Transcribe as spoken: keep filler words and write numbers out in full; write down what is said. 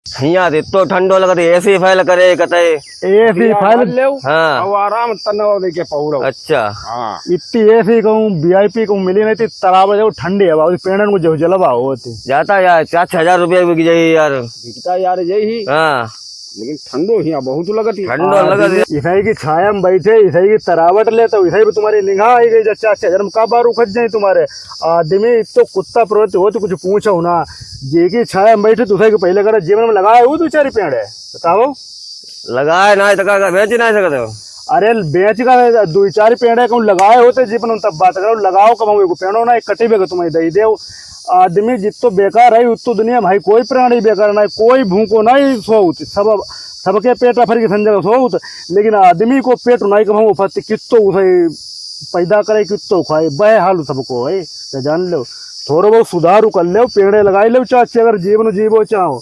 हियाँ तो इत्तो ठंडो लगत, एसी फैल करे कतई। एसी भैया, फैल। भर लेव। हाँ। और आराम तनवा देके पहुड़ो। अच्छा। हाँ। इतनी एसी कहूँ, वीआईपी कहूँ मिली नहीं थी, तराब जाओ ठंडी हवा, उस पेड़न को जो जलवा होती। जाता यार, चार छह हजार रुपया बिक जाई यार। बिकता यार यही। हाँ। लेकिन ठंडो हियाँ बहुत लगत ही। ठंडो लगत ही। इसाई की छाया में बैठे, इसाई की तरावट ले, तो इसाई पे तुम्हारी निगाह आई गई, चार छह हजार में का बार उखड़ जाए तुम्हारे। आदमी तो कुत्ता प्रवृत्ति हो तो कुछ पूछो ना। जेकी छाया में बैठे, दूसरे के पहले करे, जीवन में लगाए हो दो चार पेड़ है, बताओ। लगाए ना, तो का, का बेच ना सकते हो? अरे, बेच का दो चार पेड़ है, कहूँ लगाए होते जीवन में, तब बात करो। लगाओ कब, हमको पेड़ो ना, एक कटी बेगा तुम्हें दे दे। आदमी जित्तो बेकार है, उत्तो दुनिया में भाई कोई प्राणी बेकार ना है, कोई भूखो ना ही सोउत, सब, सबके पेट अफर के संजग सोउत, लेकिन आदमी को पेट ना ही कब हम उपत्ति कित्तो उसे पैदा करे, कित्तो खाए, बह हाल सबको है, तो जान लो। थोड़ो बहुत सुधार कर ले, पेड़े लगाई ले, चाचे, अगर जीवन जीवो चाहो।